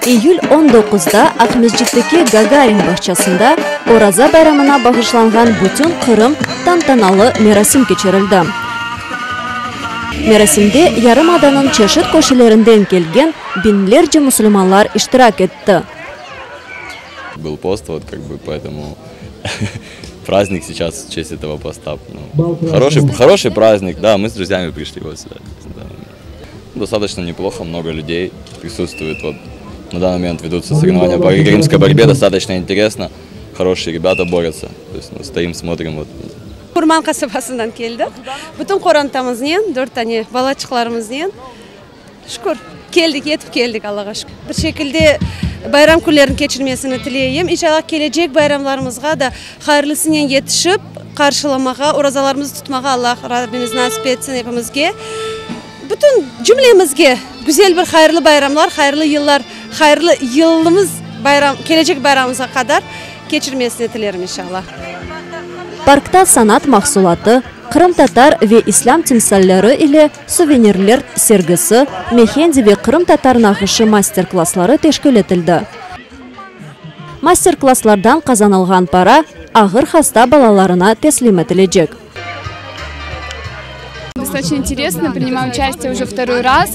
İyül on doquzda Aqmescitteki Gagarin bağçasında Oraza bayramına bağışlanğan bütünqırım tantanalı merasim keçirildi. Merasimde yarımadanıñ çeşit köşelerinden kelgen biñlerce musulmanlar iştirak etti. Был пост, вот как бы, поэтому праздник сейчас в честь этого поста. Ну, хороший, хороший праздник, да, мы с друзьями пришли вот сюда. Да. Достаточно неплохо, много людей присутствует. Вот на данный момент ведутся соревнования по греко-римской борьбе, достаточно интересно. Хорошие ребята борются. То есть, ну, стоим, смотрим. Вот. Qurman qasabasından keldik. Bütün qorantamıznen, dört tane balaçıqlarımıznen. Şükür, keldik, yetip keldik, Allağa şükür. Bir şekilde bayram künlerini keçirmesini tileyim. İnşallah, kelecek bayramlarımızğa da hayırlısınen yetişip, qarşılamağa, orazalarımıznı tutmağa Allah Rabbimiz nasip etsin epimizge. Bütün cümlemizge güzel bir hayırlı bayramlar, hayırlı yıllar, hayırlı yılımız bayram, kelecek bayramımızğa qadar keçirmesini tilerim, inşallah. Parkta sanat mahsulatı, qırımtatar ve islâm timsalleri ile suvenirler sergisi, mehendi ve qırımtatar nağışı master-klassları teşkil etildi. Master-klasslardan qazanılğan para ağır hasta balalarına teslim etilecek. Достаточно интересно, принимаю участие уже второй раз.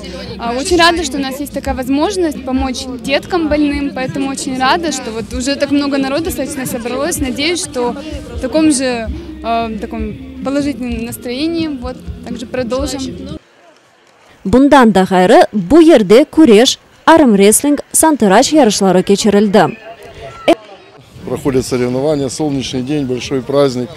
Очень рада, что у нас есть такая возможность помочь деткам больным, поэтому очень рада, что вот уже так много народу достаточно собралось. Надеюсь, что в таком же таком положительном настроении вот также продолжим. Bundan da ğayrı, bu yerde küreş, armresling, santıraç yarışları keçirildi. Проходят соревнования, солнечный день, большой праздник,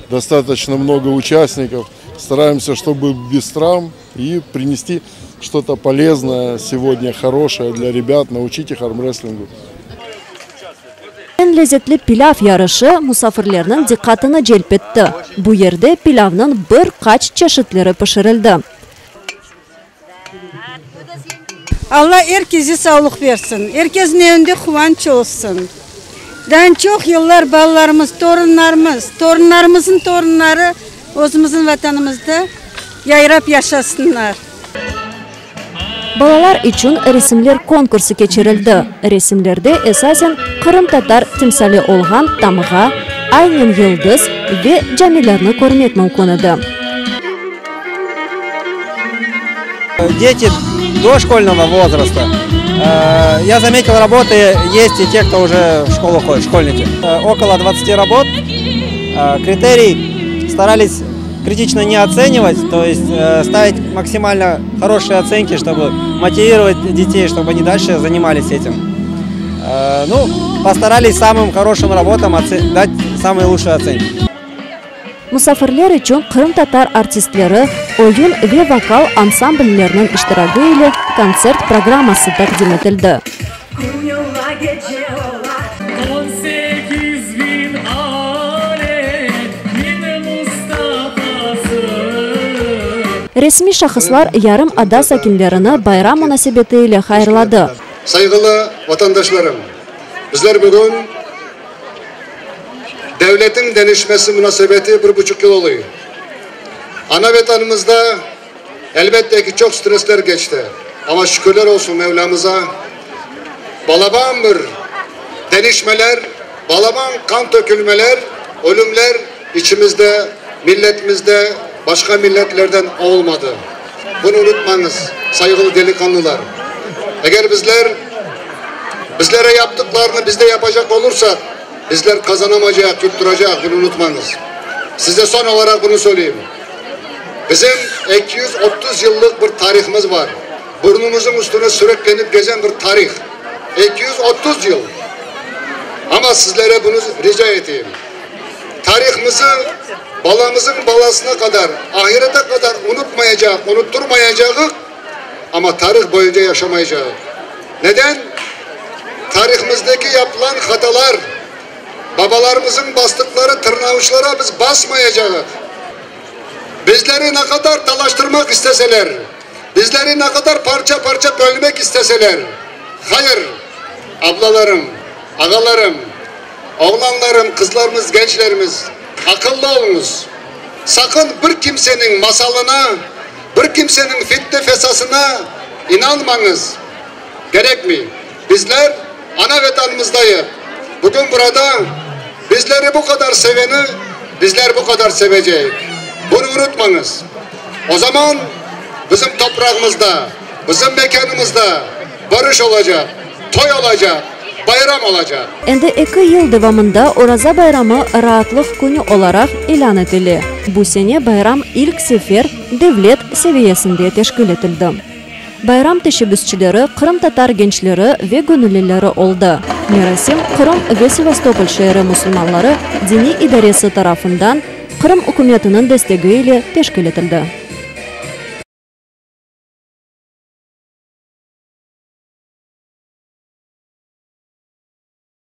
достаточно много участников. Стараемся, чтобы без травм и принести что-то полезное сегодня, хорошее для ребят, научить их армрестлингу. Eñ lezetli pilâv yarışı musafirlerniñ diqqatını celp etti. Bu yerde pilâvnıñ bir qaç çeşitleri pişirildi. Alla er kese savlıq bersin, er kesniñ evinde quvanç olsun. Daa çoq yıllar balalarımız, torunlarımız, torunlarımıznıñ torunları özümizniñ Vatanımızda yayrap yaşasınlar. Balalar içün resimler konkursı keçirildi. Resimlerde esasen qırımtatar timsali olğan tamğa, aynen yıldız ve camilerni körmek mümkün edi. Дети дошкольного возраста. Я заметил, работы есть и те, кто уже в школу ходит, школьники. Около 20 работ. Критерий старались критично не оценивать, то есть ставить максимально хорошие оценки, чтобы мотивировать детей, чтобы они дальше занимались этим. Ну, постарались самым хорошим работам дать самые лучшие оценки. Musafirler içün qırımtatar artistleri, oyun ve vokal ansamblleriniñ iştiragi ile kontsert programması taqdim etildi. Resmiy şahıslar yarımada sakinlerini bayram munasebeti ile hayırladı. Sayğılı vatandaşlarım, bizler bugün devletin denişmesi munasebeti bir buçuq yıl oluy. Ana Vetanımızda, elbette ki, çoq stresler keçti, amma şükürler olsun Mevlamıza, balaban bir denişmeler, balaban qan tökülmeler, ölümler içimizde, milletimizde, başqa milletlerden olmadı. Bunı unutmañız, sayğılı deliqanlılar. Eger bizler bizlere yaptıqlarını biz de yapacaq olursaq, bizler qazanamaycaq, yutturacaq, bunı unutmañız. Size soñ olaraq bunı söyleyim. Bizim 230 yıllıq bir tarihımız bar. Burnumızıñ üstüne süreklenip gezen bir tarih. 230 yıl. Amma sizlere bunı rica eteyim. Tarihımızı balamızıñ balasına qadar, ahirete qadar unutmayacaq, unutturmayacağıq, amma tarih boyunca yaşamaycağıq. Neden? Tarihımızdaki yapılan hatalar, babalarımızıñ bastıqları tırnavuçlara biz basmayacağıq. Bizleri ne qadar talaştırmaq isteseler, bizleri ne qadar parça-parça bölmek isteseler, hayır, ablalarım, ağalarım, oğlanlarım, qızlarımız, gençlerimiz, aqıllı oluñız. Saqın bir kimseniñ masalına, bir kimseniñ fitne-fesasına inanmañız. Kerekmey. Bizler ana vetanımızdayıq. Bugün burada bizleri bu qadar seveni bizler bu qadar seveceyik. Bunı unutmañız. O zaman bizim toprağımızda, bizim mekânımızda barış olacaq, toy olacaq, bayram olacaq. Endi eki yıl devamında Oraza bayramı raatlıq künü olaraq ilân etile. Bu sene bayram ilk sefer devlet seviyesinde teşkil etildi. Bayram teşebbüsçileri qırımtatar gençleri ve göñüllileri oldı. Merasim Qırım ve Sevastopol şeeri musulmanları diniy idaresi tarafından Qırım ükümetiniñ destegi ile teşkil etildi.